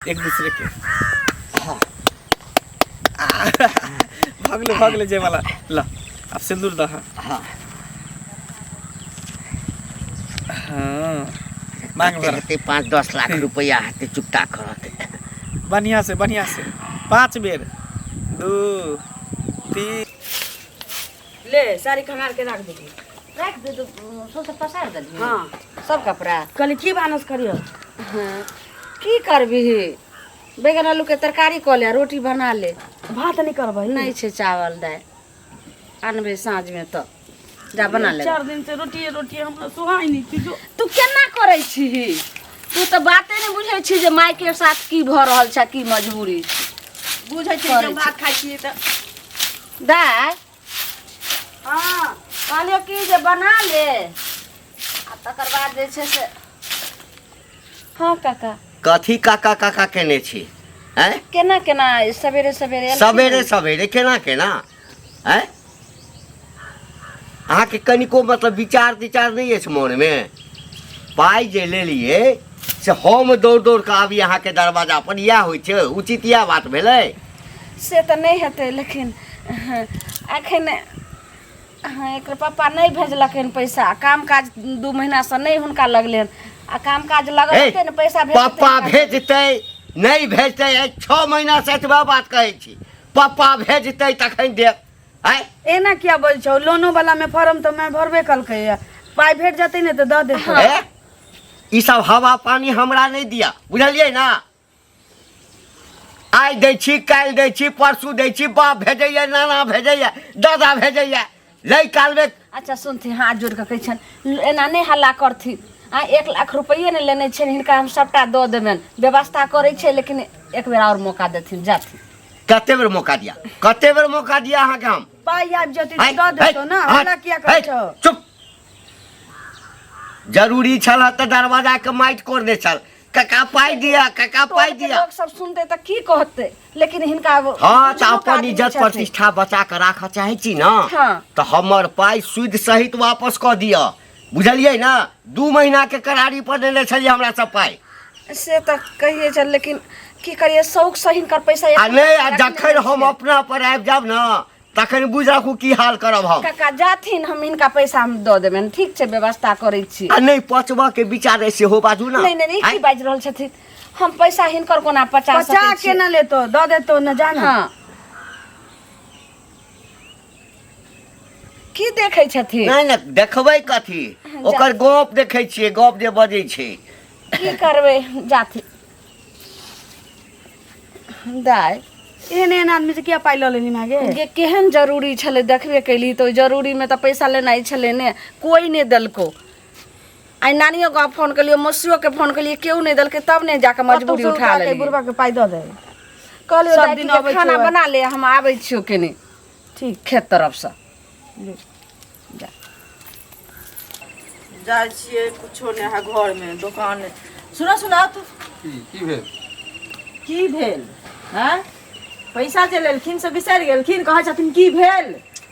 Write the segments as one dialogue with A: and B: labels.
A: एक दूसरे के। हाँ। भगले भगले जयमाला। ला अब सिंदूर दा। हाँ
B: हाँ।
A: हाँ, मांग भर।
B: हेतै 5-10 लाख रुपया हेतै चुकता करत।
A: बढ़िया से, बढ़िया से 5 बेर। 2 3।
C: ले साड़ी खंगार के राख देली।
D: राख दे तो सौंसे पसार देली।
C: हाँ।
D: सब कपड़ा।
C: कहली की भानस करियो?
D: हाँ। की करबिही, बैगन आलू के तरकारी कऽ ले, रोटी बना ले।
C: भात नहीं करबै?
D: नहीं छै चावल दालि, आनबै साँझ में तऽ जा बना ले।
C: 4 दिन से रोटिए रोटिए हमरा सुहाइ नहीं छै जो।
D: तू केना करै छीही? तू तऽ बाते नहि बुझै छी जे माय के साथ की भऽ रहल छै, की मजबूरी छै।
C: बुझै छी
D: करै
C: जब भात खाइ छियै तऽ।
D: दाय।
C: हाँ।
D: कहलियौ कि जे बना ले आ तकर बाद जे छै से। हाँ काका।
B: कथी काका काका केने छी? आँय?
D: केना केना सवेरे सवेरे एलखिन?
B: सवेरे सवेरे केना केना? आँय? अहाँके कनिको मतलब विचार तिचार नहि अछि मोनमे? पाइ जे लेलियै से हम दौड़ दौड़ कऽ आबी अहाँके दरवाजा पर, इएह होइ छै उचित? इएह बात भेलै?
D: से तऽ नहि हेतै, लेकिन एखन एकर पप्पा नहि भेजलखिन पैसा। काम काज 2 महीनासँ नहि हुनका लगलै हन, आ काम काज लगल
B: हे,
D: हेतै ने पैसा भेजतै
B: पप्पा
D: हुनका।
B: भेजतै नहि भेजतै, एहि 6 महीनासँ एतबा बात कहै छी, पप्पा भेजतै तखन देब। आँय?
C: एना किया बोल छौ? लोनो वाला में फॉर्म तऽ मैं भरबे कलकै या, पाइ भेट जेतै ने तऽ दऽ देतौ।
B: हे, ई सब हवा पानी हमरा नहि दिअ, बुझलियै ना? आइ दै छी, काल्हि दै छी, परसू दै छी, बाप भेजैया, नाना भेजैया, दादा भेजैया, लै कालमे।
D: अच्छा सुनथिन, हाथ जोड़ि कऽ कहै छनि, एना नहि हल्ला करथिन। आ 1 लाख रुपैए ने लेने छियनि हिनका, हम सभटा दऽ देबनि, व्यवस्था करै छै, लेकिन एक बेर आओर मौका देथिन, जाथिन।
B: कते बेर मौका दिया, कते बेर मौका दिया अहाँके हम?
C: पाइ आबि जेतै तऽ
B: आइ,
C: दऽ देतौ ने,
B: आइ,
C: हल्ला किया करै
B: आइ,
C: छौ?
B: चुप। जरूरी छल तऽ दरवाजा के माटि कोड़ने छल, काका पाइ दिया, काका पाइ
D: टोल के
B: दिया।
D: लोक सब सुनते तऽ की कहते? लेकिन हिनका
B: हाँ, तऽ
D: बुझलो
B: अपन
D: आदमी
B: इज्जत
D: छथिन।
B: प्रतिष्ठा बचा कऽ राखऽ चाहै छी ने?
D: हाँ।
B: तऽ हमर पाइ सूद सहित वापस कऽ दिअ, बुझलियै ने? 2 महीना के करारी पर देने छलियै हमरा सब पाइ।
D: से तऽ कहिए छल, लेकिन की करिए, शौक से हिनकर पैसा
B: आ नहि, आ
D: रखने
B: जखन हम
D: छियै।
B: अपना पर आबि जायब ने तखन बुझि राखू की हाल करब हम।
D: काका जाथिन, हम हिनका पैसा हम दऽ देबनि, ठीक छै, व्यवस्था करै छी।
B: आ नहि पचबऽ के विचार अइ सेहो बाजू ने।
D: नहि नहि नहि, की
B: आँय?
D: बाजि रहल छथिन? हम पैसा हिनकर कोना पचा
C: पचा
D: सकै छी?
C: केना लेतो, दऽ देतो ने, जा ने।
D: हाँ, की देखै छथिन?
B: नहि नहि, देखबै कथी, ओकर गप देखै छियै, गप जे बजै छै।
D: की करबै, जाथिन दाइ।
C: एहन एहन आदमी से किया पाइ लऽ लेली मागे?
D: गे केहन जरूरी छलै, देखबे कैली तऽ ओहि जरूरीमे तऽ पैसा लेनाइ छलै ने। कोइ नहि देलको। आइ नानियो गाँव फोन केलियै, मौसियोके फोन केलियै, केओ नहि देलकै, तब ने जाकऽ मजबूरी
C: कतौ से
D: उठा
C: उठा के
D: लेलियै।
C: बुढ़बा के पाइ दऽ दे।
D: कहलियै
C: सब
D: दाइ
C: दिन
D: कि जे
C: अबै
D: खाना
C: छियौ।
D: बना ले, हम आबै छियौ कनि
C: ठीक
D: खेत तरफसँ। जा।
E: जाइ छियै, कुछो नहि है घरमे, दोकान नहि। सुनऽ सुनऽ तू।
F: की की भेल?
E: की भेल? हैं, पैसा जे लेलखिन से बिसरि गेलखिन, कहै छथिन की भेल?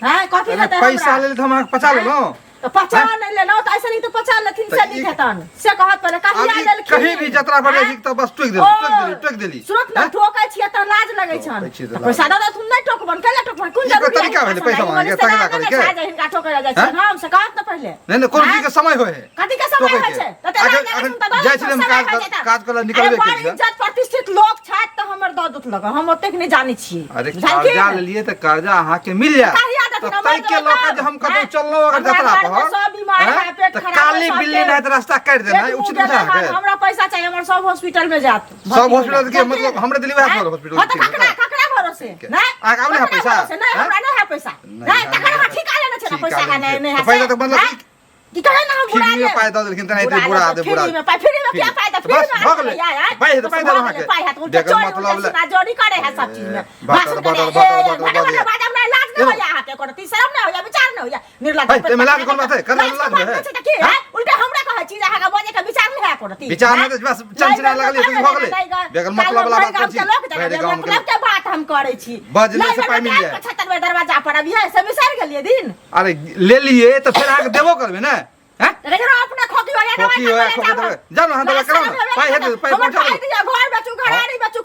E: हैं, कथी
F: अरे
E: हेतै
F: पैसा
E: हमरा?
F: लेल तऽ हम अहाँके पचा लेलहुँ।
E: तऽ पचा नहि लेलहुँ तऽ ऐसे नहीं तऽ पचा लेथिन से
F: तऽ
E: नीक
F: ई-
E: हेतन से कहत पहिले कहिया
F: आब ई
E: लेलखिन?
F: कहीं भी जतरा पर जाइ छी तऽ बस टोकि देली, टोकि देली, टोकि देली।
E: सुनत ने,
F: हैं?
E: ठोकै छियै तऽ लाज लगै छन।
F: टोकै छियै तऽ लाज।
E: पैसा दऽ देथुन, नहि टोकबन, कैला टोकबन? कोन
F: ई कोन
E: जरूरी
F: तरीका भेलै पैसा मांगे के, तगड़ा करै के?
E: हिनका ठोकै लए जाइ
F: हैं?
E: छियनि हम से कहत ने पहिले।
F: नहि नहि, कोनो
E: हैं?
F: चीज के समय होइ है।
E: कथी के समय
F: टोकै
E: होइ
F: के।
E: छै? तऽ तेना
F: अखन-
E: लागै
F: अखन
E: छनि तऽ दऽ
F: जाइ
E: देथुन,
F: छलियै हम
E: समय
F: काज
E: होइ
F: कर-
E: छै तऽ।
F: काज करऽ लए
E: अरे
F: निकलबे
E: बड़
F: केलियै।
E: इज्जत प्रतिष्ठित लोक छथि तऽ हमर दऽ देत लग, हम ओतेक नहि जानै छियै।
F: अरे
E: बुझलखिन?
F: कर्जा लेलियै तऽ कर्जा अहाँके मिल जायत।
E: कहिया देथिन?
F: तऽ
E: हमर
F: ताहि के लऽ कऽ जे हम कतौ
E: हैं?
F: चललहुँ अगर
E: हमरा
F: जतरा
E: घरमे
F: पर
E: सब बीमार
F: हैं?
E: है, पेट
F: तऽ
E: खराब है
F: काली
E: सबके।
F: बिल्ली नाहित रास्ता काटि देनाइ
E: पेट
F: उचित
E: मुँह
F: बुझा
E: गेलै हन,
F: अहाँके?
E: हमरा पैसा चाही, हमर सब हॉस्पिटल में जात।
F: सब हॉस्पिटल के मतलब हमरे दिल्ली वएह
E: हैं?
F: हॉस्पिटल
E: हाँ, तऽ
F: ठीक है,
E: ककरा ककरा भरोसे?
F: ठीक है।
E: नहीं,
F: अहाँके आब नहि है
E: ककरा
F: पैसा?
E: भरोसे? नहीं,
F: हैं?
E: हमरा नहीं है पैसा।
F: नहीं,
E: नहीं,
F: नहीं,
E: तखन हमरा
F: नहीं।
E: ठिका लेने छै ने
F: ठिका
E: पैसा है,
F: लेने
E: नहीं,
F: छै।
E: नहीं
F: तऽ
E: है
F: पैसा
E: से।
F: तऽ मतलब
E: हैं? की कहे ना हम बुरा
F: फ्री में
E: लेब।
F: पाइ दऽ देलखिन तेनाहिते
E: बुरा
F: बुरा
E: लेब,
F: दे बुरा
E: फ्री में पाइ, फ्री में
F: फ्री
E: क्या
F: में।
E: फायदा?
F: तऽ
E: फ्री
F: बस
E: में
F: भऽ गेलै।
E: आदमी आय,
F: पाइ हेतै,
E: बस
F: पाइ
E: भऽ
F: देब
E: गेलै,
F: अहाँके।
E: पाइ हेतै, उल्टा
F: बेगर
E: चोरी,
F: मतलब
E: उल्टा
F: ले।
E: सीधा जोरी करे है सब चीज में।
F: बात
E: भाषण
F: बात
E: करे,
F: बात
E: ए,
F: बात
E: भले
F: बात
E: भले बात, हमरा लाज नहि
F: एगो।
E: होइया अहाँके कोनो, ती शरम नहि होइया, विचार नहि होइया, निर्लज्ज।
F: है, ताहिमे लाज कोन बात है? करने
E: लाज
F: लाज
E: के बात
F: है?
E: नहि छै तऽ की है? उल्टा हमरा कहै छी जे अहाँके बजै के विचार नहि है कोनो ती।
F: विचार नहि
E: हैं?
F: तऽ बस चनचना
E: नहि,
F: लगलियै
E: नहि,
F: तऽ भऽ गेलै।
E: नहि, नहि,
F: बेगर मतलब वाला बात करै छी।
E: लोक जाने,
F: भरि गामके
E: मतलब के बात हम करै छी।
F: बजले
E: नहि,
F: से पाइ मिल जाए।
E: 75 बेर दरवाजा पर अबियै, से बिसरि गेलियै दिन।
F: अरे लेलियै तऽ फेर अहाँके देबो करबै ने? हैं?
E: लेकिन अपने खोखी होया,
F: खोखी होया, खोखी देबै। जाउ ने, अहाँ दवाइ कराउ ने। पाइ हेतै, पाइ
E: हमर
F: पहुँचा
E: पाइ
F: देबै।
E: दिअ, घर बेचू, घरारी बेचू,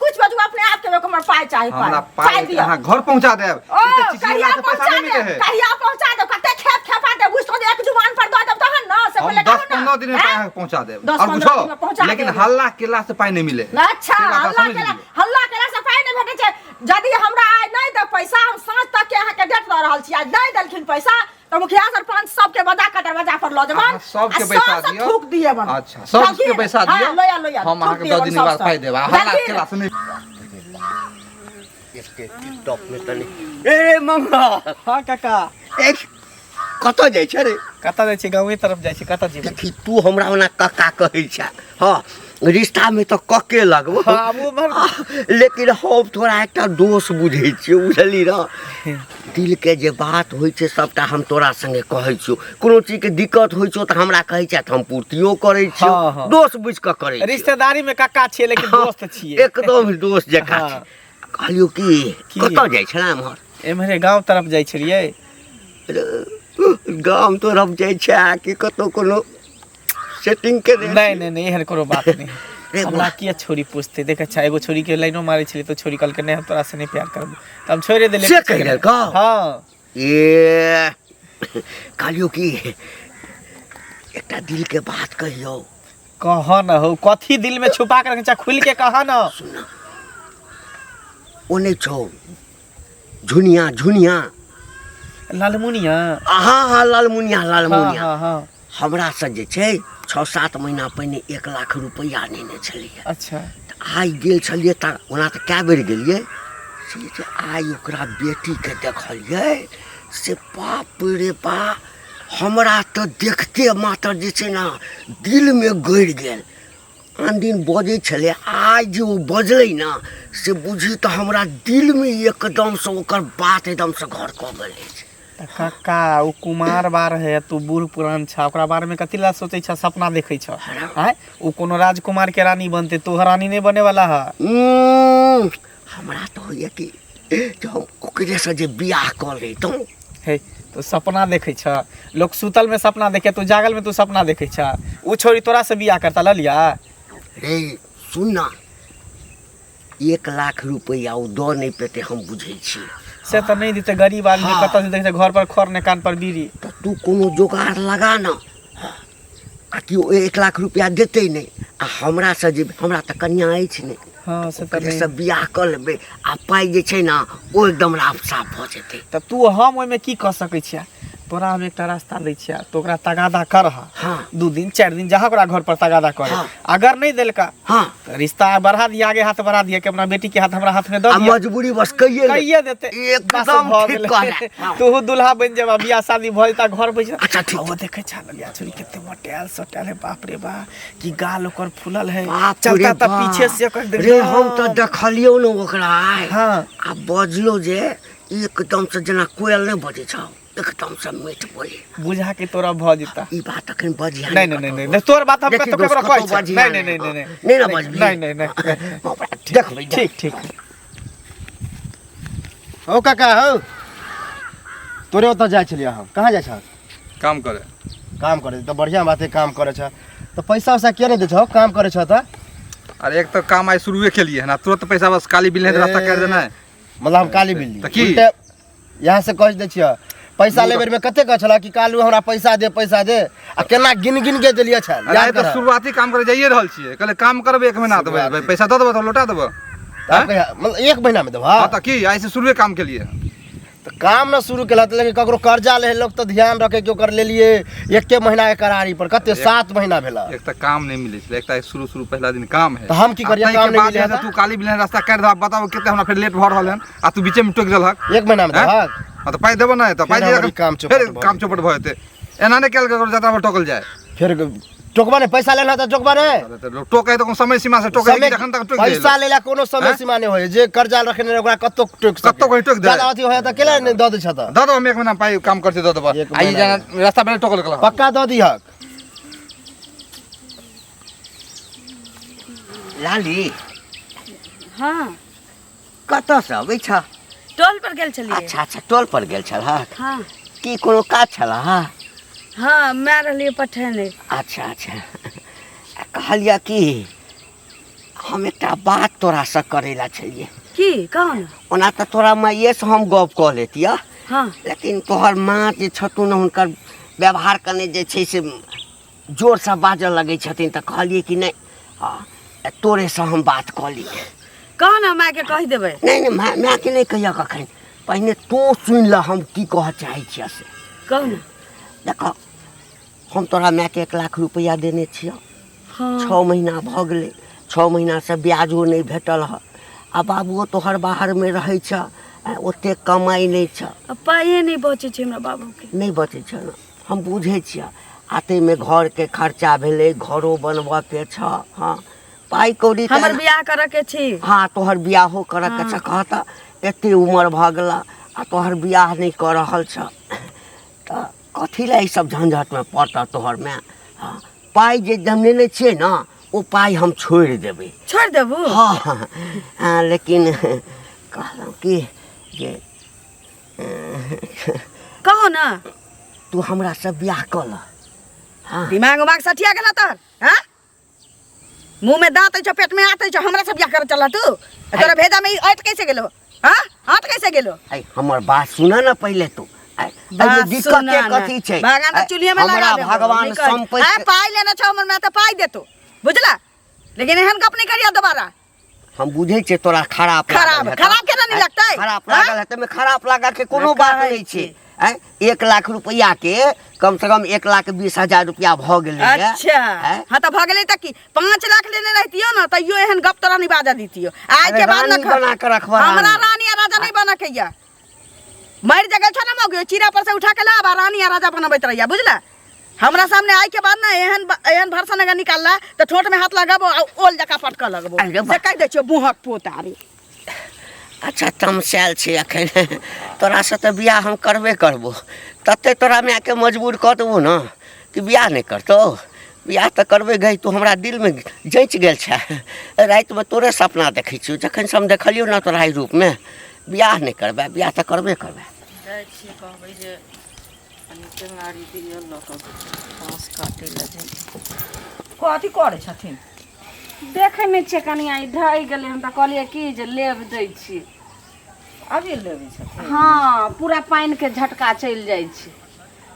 E: हमर पाइ चाही।
F: हमरा
E: पाइ
F: पाइ
E: दिअ।
F: अहाँ घर पहुंचा देब।
E: ओ
F: ई तऽ चिचियेला
E: कहिया
F: से पैसा
E: पहुंचा
F: नहि मिले
E: देब?
F: है।
E: कहिया पहुंचा देब? कते खेप खेपा देब? बुझ तो एक जुबान पर दऽ देब तहन न से
F: हम
E: पहिले
F: 10
E: कहू न।
F: 15 दिन में पाइ
E: हैं?
F: अहाँके पहुंचा देब।
E: 10
F: और
E: 15 दिन में
F: कुछो
E: पहुंचा
F: लेकिन
E: देब।
F: हल्ला केला से पाइ नहि मिले।
E: अच्छा,
F: से बात
E: हल्ला
F: समझ
E: केला
F: लियौ।
E: हल्ला केला से पाइ नहि भेटै छै। यदि हमरा आइ नहि देब पैसा, हम साँझ तक के अहाँके डेट दऽ रहल छी, आइ नहि देलखिन पैसा तऽ मुखिया सरपंच सबके बजा कऽ दरवाजा पर लऽ जेबनि
F: अहाँ सबके
E: आ
F: बैसा
E: सबसँ
F: दियौ।
E: थूक दिएबनि।
F: अच्छा, सबके
E: बुझलखिन?
F: बैसा
E: हँ,
F: दियौ।
E: लोया लोया
F: हम
E: थूक
F: अहाँके 10
E: दिएबनि
F: दिन बाद
E: सबसँ।
F: पाइ देब आ हल्ला
E: बुझलखिन?
F: केला से नहि।
B: एते टिकटॉक में तनी ए मंगल।
A: हाँ काका।
B: ए कतऽ जाइ छै रे?
A: कतऽ जाइ छी? गाँवे तरफ जाइ छी। कतऽ जेबै?
B: देखी तू हमरा ओना कक्का कहै छै, हँ रिश्ता में तऽ कक्के लगबो।
A: हाँ, आब उम्हर-
B: लेकिन हम तोरा एकटा दोष बुझै छियौ, बुझली न? दिल के जे बात होइ छै सबटा हम तोरा संगे कहै छियौ। कोनो चीज के दिक्कत होइ छौ तऽ हमरा कहै छै तऽ हम पूर्तियो करै छियौ।
A: हाँ, हाँ।
B: दोष बुझि कऽ करै छियौ।
A: रिश्तेदारी में काका छियै लेकिन दोस्त छियै।
B: एकदम दोस्त जकाँ
A: हाँ।
B: छै। कहलियौ कि
A: की?
B: कतऽ जाइ छला एम्हर?
A: एम्हरे गाँव तरफ जाइ छलियै।
B: गाम तरफ जाइ छै आ कि कतौ कोनो सेटिंग के
A: नहि नहि नहि, एहन कोनो बात नहि।
B: रे
A: हमरा किया छोरी पूछते? देख, अच्छा एगो छोरी के लाइनो मारै छलियै तऽ छोरी कहलकै नहि हम तोरा से नहि प्यार करबो, तऽ हम छोड़ि देलियै।
B: से कहि देलकौ?
A: हाँ।
B: ए कहलियौ कि एकटा दिल के बात कहियौ।
A: कह न हो, कथी दिल में छुपा के रखने छा, खुल के कह न।
B: ओ नहि छौ झुनिया, झुनिया
A: लालमुनिया।
B: हाँ हाँ, लालमुनिया।
A: हाँ।
B: लालमुनिया।
A: हाँ हाँ।
B: हमरा से जे छै 6-7 महीना पहिने 1 लाख रुपैआ नेने छलियै।
A: अच्छा।
B: तऽ आइ गेल छलियै तऽ ओना तऽ कए बेर गेलियै से जे आइ ओकरा बेटीके देखलियै से बाप रे बा, हमरा तऽ देखते मात्र जे छै ने दिलमे गड़ि गेल। आन दिन बजै छलै, आइ जे ओ बजलै ने से बुझी तऽ हमरा दिलमे एकदमसँ ओकर बात एकदमसँ घर कऽ गेल अछि।
A: तऽ काका ओ कुमार बार है, तू बूढ़ पुरान छा, ओकरा बारे में कथी ला सोचै छा, सपना देखै छा? आँय, ओ कोनो राजकुमार के रानी बनते, तोहर रानी नहीं बने वाला है।
B: हमरा तऽ होइए कि जे हम ओकरेसँ जे बियाह कऽ लैतहुँ।
A: हे तो सपना देखै छ, लोग सुतल में सपना देखे, तू जागल में तू सपना देखै छ। ओ छोरी तोरा से बियाह करता ललिया?
B: रे सुन ना, 1 लाख रुपैआ ओ दऽ नहि पेतै, हम बुझै छी।
A: से तऽ नहि देतै, गरीब आदमी।
B: हाँ।
A: कतऽ से देखै? घर पर खर ने कान पर बीड़ी।
B: तऽ तू कोनो जोगाड़ लगा न, आ कि ओ 1 लाख रुपैआ देतै नहि आ हमरासँ जे हमरा तऽ कनिया अछि नहि।
A: हाँ से तऽ
B: ओकरेसँ
A: नहि।
B: बियाह कऽ लेबै आ पाइ जे छै ने ओ एकदम राफ साफ भऽ जेतै।
A: तऽ तू हम ओहिमे की कऽ सकै छियै? तोरा हम एकटा रास्ता दै छियै, तो ओकरा तगादा करह।
B: हाँ।
A: 2 दिन 4 दिन जहाँ ओकरा घर पर तगादा करे।
B: हाँ।
A: अगर नहीं देलका
B: हाँ
A: तऽ रिश्ता बढ़ा दिया, आगे हाथ बढ़ा दिया कि अपना बेटी के हाथ हमरा हाथ में दऽ
B: आ
A: दिया।
B: मजबूरी बस कहिए ले।
A: कहिए देते।
B: एकदम
A: बस भऽ
B: ठीक
A: गेलै।
B: कहला। हाँ।
A: तोहू दुल्हा बनि जेबा, बियाह शादी भऽ जेता, घर बैस।
B: अच्छा, ठीक।
A: ओ देखै छा ललिया छोरी कते मोटायल सोटायल है, बाप रे बा की गाल ओकर फूलल है।
B: बाप रे
A: चलता तऽ
B: बाप।
A: पीछे से ओकर
B: रे हम तऽ देखलियौ ने ओकरा आइ।
A: हाँ।
B: आ बजलो जे एकदम से जेना कोयल नहि बजै छौ, एकदम से मीठ बोली।
A: बुझा के तोरा भऽ जेता।
B: ई बात अखन बजिया
A: नहीं नहीं नहीं नहीं, तोर बात हम
B: देखी
A: कतौ
B: दोस्त,
A: ककरो कहै
B: कतौ
A: छै।
B: बजिया
A: नहीं नहीं नहीं
B: नहीं,
A: नहीं
B: नहीं ना बजबी।
A: नहीं नहीं नहीं।
B: देखबै।
A: ठीक ठीक।
G: हो काका, हो तोरे ओतऽ जाइ छलियै हम। कहाँ जाइ छह?
F: काम करे।
G: काम करे तऽ बढ़िआँ बात है, काम करै छह तऽ पैसा उसा किया नहि दै छहो? काम करै छह तऽ।
F: अरे एक तऽ काम आइ शुरुए केलिए हन आ तुरंत पैसा बस काली बिल नहीं रास्ता कर देना है।
G: मतलब हम काली बिल्ली
F: तऽ की?
G: उल्टे यहाँ से कहि दै छियै पैसा ले बेरमे कते कहै छलह कि कालू हमरा पैसा दे पैसा दे, आ केना गिन गिन के देलियै छल।
F: अरे आइ
G: याद
F: तऽ
G: करह।
F: शुरुआती काम करे जाइए रहल छियै, कहले काम करबै 1 महीना देबै।
G: शुरुआती।
F: पैसा दऽ देबै तऽ लौटा देबै।
G: तऽ आब कहिया? मतलब 1 महीनामे देबह?
F: हाँ तऽ की आइ से शुरुए काम केलिए।
G: तऽ काम न शुरू केलक लेकिन ककरो कर्जा ले लोक तऽ ध्यान रखे कि ओकर लेलिए एके महीना के करारी पर कते 7 महीना भेला।
F: एक तऽ काम नहीं मिलै छलै, एक तऽ शुरू शुरू पहिला दिन काम है।
G: तऽ हम की करियै?
F: आ ताहिके
G: काम नहि
F: बाद
G: मिलै
F: जे है
G: है
F: तू काली बिल रास्ता काटि दह, बताबू कते हमरा फेर लेट भऽ रहल हन आ तू बीचे में टोकि देलहक।
G: 1 महीना मे
F: हैं?
G: देबहक?
F: हाँ तऽ पाइ देबो नहि तऽ पाइ
G: फेर
F: दिअ
G: हमर ई काम चौपट
F: फेर
G: भऽ
F: काम
G: जेतै।
F: चौपट भऽ जेतै। एना नहि कयल ककरो जतरा पर टोकल जाय।
G: फेर टोकबा नहि, पैसा लेना तऽ टोकबा नहि।
F: अरे तऽ लोक टोकै तऽ कोनो समय सीमा से टोकै
G: समय
F: जखन तक टोकि दै
G: पैसा लेला कोनो समय
F: हैं?
G: सीमा नहि होइ, जे कर्जा रखने रहै ओकरा कतौ टोकि सकै।
F: कतौ कहीं टोकि दै।
G: ज्यादा अथी होय तऽ केला नहि दऽ दै छह तऽ?
F: दऽ देबो, हम 1 महीना पाइ काम करतै दऽ देबो।
G: एक
F: आ ई
G: महीना
F: जेना रास्ता पर टोकल गेल।
G: पक्का दऽ दिहक।
B: लाली।
C: हाँ।
B: कतऽसँ अबै छह?
C: टोल पर गेल छलियै।
B: अच्छा अच्छा, टोल पर गेल छलहक?
C: हाँ।
B: की कोनो काज छलह?
C: हाँ, मैं रहलियै पठेने।
B: अच्छा अच्छा, आ कहलियै कि हम एकटा बात तोरासँ करै लए छलियै।
C: की कहू ने।
B: ओना तऽ तोरा माइएसँ हम गप कऽ लेतियऽ।
C: हँ।
B: लेकिन तोहर माँ जे छथुन हुनकर व्यवहार कने जे छै से जोरसँ बाजऽ लगै छथिन, तऽ कहलियै कि नहि, तोरेसँ हम बात कऽ ली।
C: कह ने, मायके कहि देबै।
B: नहि नहि, माय मायके नहि कहियऽ कखन, पहिने तोँ सुनि लऽ हम की कहऽ चाहै छियऽ से।
C: कहू ने।
B: देखऽ, हम तोरा मायके 1 लाख रुपैआ देने छियऽ।
C: हँ।
B: 6 महीना भऽ गेलै, 6 महीनासँ ब्याजो नहि भेटल हँ, आ बाबुओ तोहर बाहरमे रहै छऽ, ओतेक कमाइ नहि छऽ।
C: आ पाइए नहि बचै छै हमरा बाबूके।
B: नहि बचै छै ने, हम बुझै छियै। आ ताहिमे घरके खर्चा भेलै, घरो बनबऽके छऽ। हँ, पाइ कौड़ी तऽ
C: हमर बियाह करऽ के छी।
B: हँ, तोहर बियाहो करऽके छऽ। कह तऽ, एते उमर भऽ गेलऽ आ तोहर बियाह नहि कऽ रहल छऽ, तऽ कथी लए ई सब झंझटमे पड़तऽ तोहर माय? हँ, पाइ जे हम लेने छियै ने, ओ पाइ हम छोड़ि देबै।
C: छोड़ि देबू?
B: हँ हँ, लेकिन कहलहुँ कि जे
C: कहू ने।
B: तू हमरासँ बियाह कऽ लऽ। हँ।
C: दिमाग उमाग सठिया गेला तोहर? हाँ, मुंह में दांत अछि, पेट में आंत अछि, हमरा से बियाह करे चला तू? तोरा भेजा में ई ऐट कैसे गेलो? हाँ, आंत कैसे गेलो?
B: ऐ, हमर बात सुन ने पहिले तू। ऐ, एहिमे
C: बात
B: दिक्कत
C: सुना
B: के
C: ना।
B: कथी छै?
C: भगवान
B: ऐ,
C: तऽ चूल्हे में लगा
B: हमरा
C: देबो,
B: भगवान
C: नहीं कहै।
B: संपत्ति
C: ऐ, पाइ लेने छौ हमर, मैं तऽ पाइ देतो, बुझला? लेकिन एहन गप नहीं करिया दोबारा।
B: हम बुझै छियै तोरा खराब लागल
C: खराब
B: हेतौ।
C: खराब केना नहि
B: ऐ,
C: लगतै?
B: खराब
C: हाँ?
B: लागल हेतै, एहिमे खराब लागऽ के कोनो
C: नहि
B: बात
C: कहै
B: नहि छै।
C: छी।
B: ऐ, 1 लाख रुपैआ के कम से कम 1,20,000 रुपया भऽ गेलै।
C: अच्छा।
B: ऐ?
C: हाँ, तऽ भऽ गेलै तऽ की, 5 लाख लेने रहितियो ने तैयो एहन गप तोरा नहीं बाजऽ दितियो। आइ
B: अरे
C: के बाद
B: रानी
C: न
B: बना के रखबह,
C: हमरा
B: रानी।
C: रानी आ राजा नहीं बना के या मर जगह छौ ना मौगी, चीरा पर से उठा के लाब आ रानी आ राजा बनबैत रहिया, बुझला? हमरा सामने आइ के बाद ना एहन एहन भरसन अगर निकालला तऽ ठोंठ में हाथ लगाबो आ ओल जकाँ पटकऽ लगबो।
B: अरे बा।
C: से कहि दै छियौ, मुँहक पोता रे।
B: अच्छा, तमसायल छै एखन तोरासँ तऽ बियाह हम करबे करबो। तते तोरा मायके मजबूर कऽ देबो ने कि बियाह नहि करतौ। बियाह तऽ करबै गई, तू हमरा दिलमे जँचि गेल छै। रातिमे तोरे सपना देखै छियौ, जखनसँ हम देखलियौ ने तोरा एहि रूपमे। बियाह नहि करबै? बियाह तऽ करबे करबै।
H: जाइ छियै, कहबै जे कनि टेंगारी दिअ, लऽ कऽ बाँस काटै लए जेबै।
E: कथी करै छथिन?
D: देखै नहि छियै कनिया, ई ढहि गेलै। हम तऽ कहलियै की जे लेब दै छी।
H: अभी लेबै छथिन?
D: हँ, पूरा पानिके झटका चलि जाइ छै।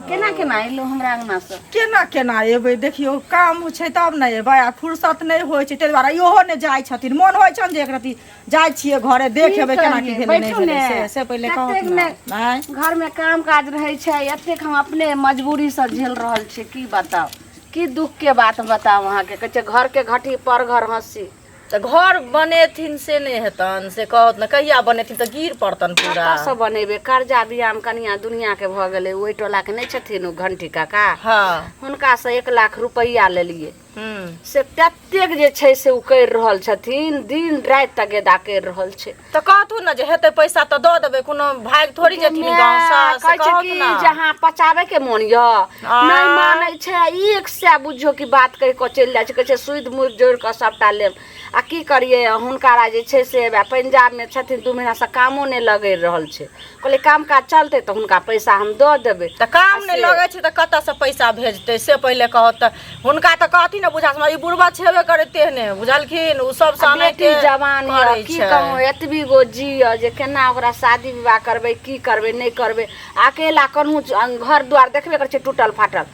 D: केना केना एलहुँ हमरा अङ्गनासँ?
E: केना केना एबै? देखियौ, काम छै तब ने एबै, आ फुर्सत नहि होइ छै, ताहि दुआरे इहो नहि जाइ छथिन। मोन होइ छनि जे एक रति जाइ छियै घरे, देख एबै केना की भेलै नहि
D: बैठू
E: भेलै।
D: ने।
E: से से पहिले
D: कतेक
E: कहत
D: ने
E: ने। नहि,
D: घरमे काम काज रहै छै, एतेक हम अपने मजबूरीसँ झेल रहल छी। की बताउ, की दुखके बात बताउ अहाँके। कहै छै घरके घटी पर घर हँसी।
H: तऽ घर बनेथिन से नहि हेतनि से कहत ने, कहिया बनेथिन तऽ गिर पड़तनि पूरा।
D: कतऽसँ बनेबै? कर्जा बियाम कनिया दुनियाके भऽ गेलै। ओहि टोलाके नहि छथिन ओ घंटी काका?
H: हँ।
D: हुनकासँ 1 लाख रुपैआ लेलियै।
H: हूँ।
D: से ततेक जे छै से ओ करि रहल छथिन, दिन राति तगेदा करि रहल छै।
H: तऽ कहथुन ने जे हेतै पैसा तऽ दऽ देबै, कोनो भागि थोड़ी जेथिन गाँवसँ, से
D: कहै छै
H: कहथु
D: कि
H: ने।
D: जे अहाँ पचाबैके मोन यऽ? नहि मानै छै। एक सए बुझियौ कि बात कहि कऽ चलि जाइ छै। कहै छै सुदि मुदि जोड़ि कऽ सभटा लेब। आ की करियै, हुनकारा जे छै से पंजाबमे छथिन, 2 महीनासँ कामो नहि लगि रहल छै। कहलियै काम काज चलतै तऽ हुनका पैसा हम दऽ देबै।
H: तऽ काम नहि
D: से-
H: लगै छै तऽ कतऽसँ पैसा भेजतै से पहिले कहत तऽ। हुनका तऽ कहथिन ने बुझा समझ, ई बुढ़बा छेबे करै तेहने, बुझलखिन? ओ सब
D: आ बेटी जवान यऽ, की कहूँ, एतबी गो जी यऽ जे केना ओकरा शादी विवाह करबै, की करबै नहि करबै। अकेला कनहु घर दुआर देखबे करै छै टूटल फाटल,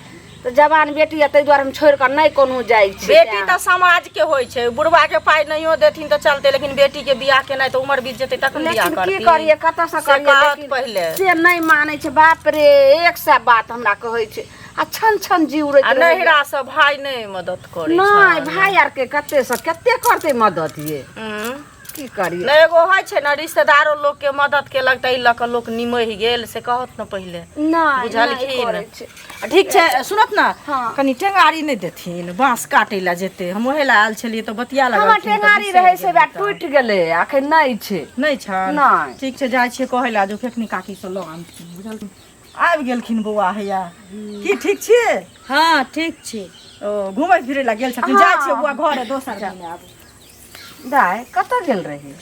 D: तऽ जवान बेटी यऽ, ताहि दुआरे हम छोड़ि कऽ नहि कोनो जाइ छी।
H: बेटी तऽ समाज के होइ छै। बुढ़बा के पाइ नहियो देथिन तऽ चलतै, लेकिन बेटी के बियाह केनाइ तऽ उमर बीत जेतै तखन बियाह
D: लेकिन की
H: करती।
D: करियै, कतऽसँ
H: से
D: करियै?
H: कहत
D: लेकिन
H: पहिले।
D: से नहि मानै छै। बाप रे, एक सए बात हमरा कहै छै आ छन छन जी उड़ैत
H: आ
D: रहैए।
H: नैहरा से भाय नहि मदद करै
D: नहि
H: छनि?
D: भाय आरके कते से कते करतै मदद ये?
H: हम्म।
D: की करियै?
H: नहि, एगो होइ छै ने रिश्तेदारो लोक के मदद केलक तऽ एहि लऽ कऽ लोक निमहि गेल, से कहत ने पहिले।
D: नहि नहि
H: बुझलखिन?
D: करै छै।
E: आ ठीक छै, सुनत ने।
D: हँ।
E: कनि टेंगारी नहि देथिन? बाँस काटै लए जेतै। हम ओहे लए आयल छलियै तऽ बतिया
D: हमर
E: लगलखिन तऽ
D: टेंगारी
E: बिसरि
D: रहै से
E: गेलियै
D: वएह
E: तऽ।
D: टूटि गेलै, अखन नहि छै।
E: नहि छनि?
D: नहि।
E: ठीक छै, जाइ छियै कहै लए जे फेकनी काकीसँ लऽ आनथिन, बुझलखिन? आबि गेलखिन बौआ। हैया, की ठीक छियै?
C: हँ, ठीक छी।
E: ओ घुमै फिरै लए गेल छथिन। जाइ छियै बौआ घरे, दोसर दिन आयब।
D: दाय, कतऽ गेल रही?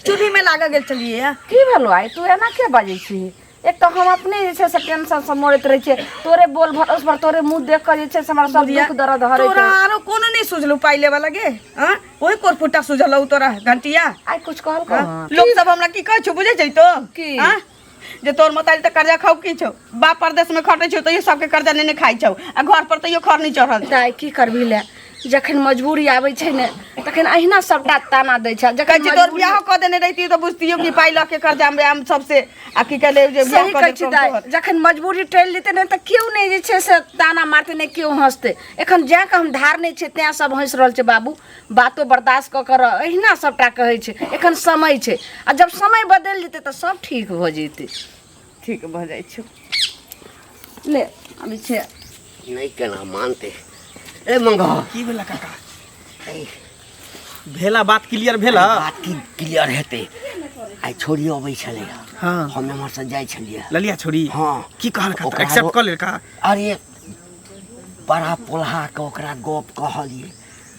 C: चूल्ही में लागऽ गेल छलियै।
D: की भेलो आइ? तू एना के बाजै छी? एक तऽ हम अपने जे छै से टेंशन से मरैत रहै छियै, तोरे बोल भरोस पर तोरे मुँह देख कऽ जे छै से हमरा सब दुख दर्द हरैत।
C: तोरा आरो कोनो नहि सुझलौ पाइ लेबऽ लगे? हाँ, ओहि कोरफुटा सुझलौ तोरा घंटिया?
D: आइ कुछ कहलकौ?
C: लोक सब हमरा की कहै छौ बुझै छै तो?
D: की?
C: हाँ? जे तोर मतारी तऽ कर्जा खाउ की छौ, बाप परदेश में खटै छौ तैयो सबके कर्जा नेने खाइ छौ, आ घर पर तैयो खर नहि चढ़ल छौ।
D: दाइ की करबी ले, जखन मजबूरी आबै छै ने तखन अहिना सबटा ताना दै छै।
C: कहै
D: जखन
C: छी तोर बियाहो कऽ देने रहिती तऽ बुझतियौ कि पाइ लऽ के कर्जा में हम सबसे आ की कहले जे बियाह
D: सही
C: कऽ
D: कहै छी
C: देतौ
D: दाइ,
C: तोहर।
D: जखन मजबूरी टलि जेतै ने तऽ केओ नहि जे छै से ताना मारतै, नहि केओ हँसतै। एखन जा कऽ हम धार नहि छियै तैं सब हँसि रहल छै। बाबू बातो बर्दाश्त कऽ कऽ रह, अहिना सबटा कहै छै। एखन समय छै, आ जब समय बदलि जेतै तऽ सब ठीक भऽ जेतै।
C: ठीक भऽ जाइ छौ।
D: ले अबै छै।
B: नहि केना मानतै ए मंगा।
A: की भेला काका?
B: ए,
A: भेला बात क्लियर भेला?
B: बात की क्लियर हेतै, आइ छोड़ी अबै छलै।
A: हाँ।
B: हम एम्हरसँ जाइ छलियै।
A: ललिया छोड़ी?
B: हाँ।
A: की कहलका?
B: ओकरा
A: एक्सेप्ट
B: रो-
A: कऽ लेलका?
B: अरे बड़ा पोल्हा के ओकरा गप कहलियै,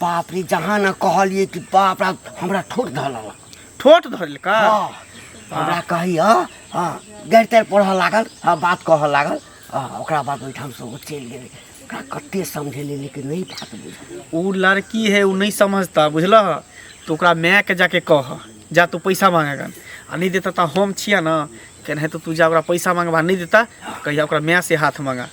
B: बाप रे जहाँ ने कहलियै कि बाप रे हमरा ठोक धऽ लेलक।
A: ठोट धऽ लेलका?
B: हाँ, हमरा कहैया, हाँ गारि तारि पढ़ऽ लागल, हाँ बात कहऽ लागल। हाँ, ओकरा बाद ओहिठामसँ ओ चलि गेलै। ओकरा कते समझेलियै लेकिन नहि बात बुझल।
A: उ लड़की है, उ नहीं समझता बुझलह। तो ओकरा माय के जाके कह, जा तू पैसा मांगेगा आ नहीं देता तऽ हम छियै ने केनाहितो, तू जा ओकरा पैसा मांगबा, नहीं देता कहिया ओकरा माय से हाथ मांगा।